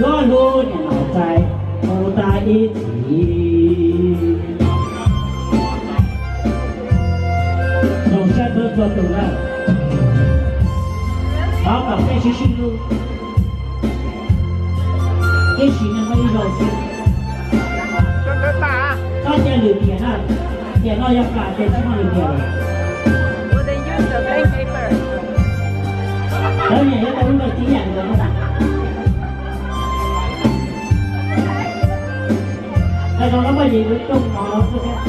Koj hlub niam laus txais mus tas ib txhis. Zoo siab txhua txhua tus na. Thov kom peb sib sib hlub. Ib sim neej muaj ib zaug xwb. Txhob cia lwm tiam na. Tiam no yog plam ces tsis muaj lwm tiam lawm. Cov niam yuav tau lub npe tib yam nkaus no. Qee no poj niam yuav rooj mov xwb thiab.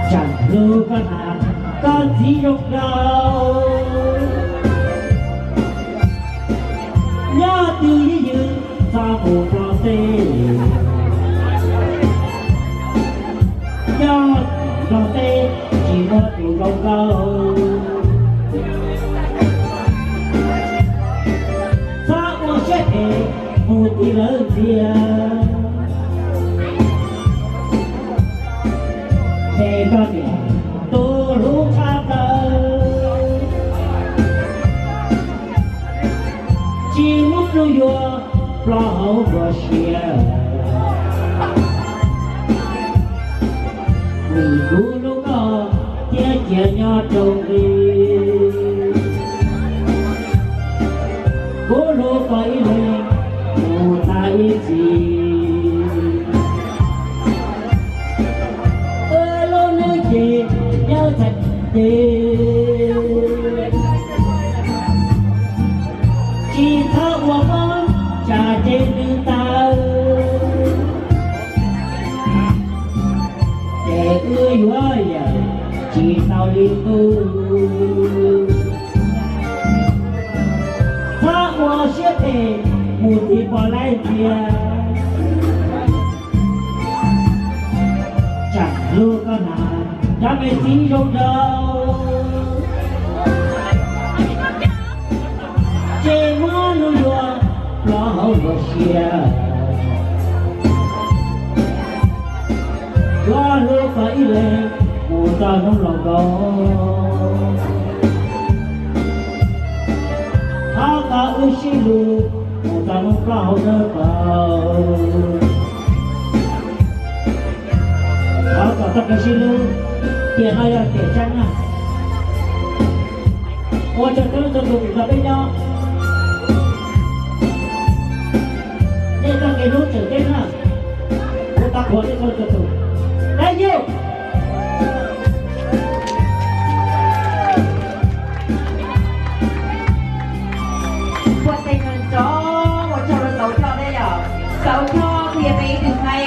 Tseem hlub koj na, koj txiv zoo nkauj. Nyob twj ywm txhob mus plob teb. Nyob plob teb tsis muaj tus zoo nkauj. Txhob ua siab phem mus tiv lawv ntxias. Ces koj niam tu hlub tshaj plaws. Tsis muab hlub yuav plob hauv npluag siab. Vim kuv hlub koj thiab cia nyob rau nqi. Kuv hlub koj ib leeg mus tas ib txhis. Wb lub neej ces nyob txhais tes. Tsis txhob ua mob tsam ces nws tawg. Ces wb yuav yawm tsis tau li qub. Txhob ua siab phem mus tiv pov laib ntxias. Tseem hlub koj na, cov me txiv zoo nraug. Tsis muab hlub yuav plob hauv npluag siab. Yuav hlub koj ib leeg mus txog hnub laus nkaus. Thov koj wb sib hlub mus txog hnub plaub hau dawb paug. Thov kom txoj kev sib hlub tiam no yog tiam tseeb na. Ua tsaug txhua leej txhua tus uas nrog peb nyob. Nej txoj kev hlub tseem ceeb na. Kuv tau qhuas nej txhua leej txhua tus. Thank you. Ua tes nkaus tso, ua tsaug rau Xauv Choj thiab yom. Xauv Choj kuj yog peb ib tug nqaij.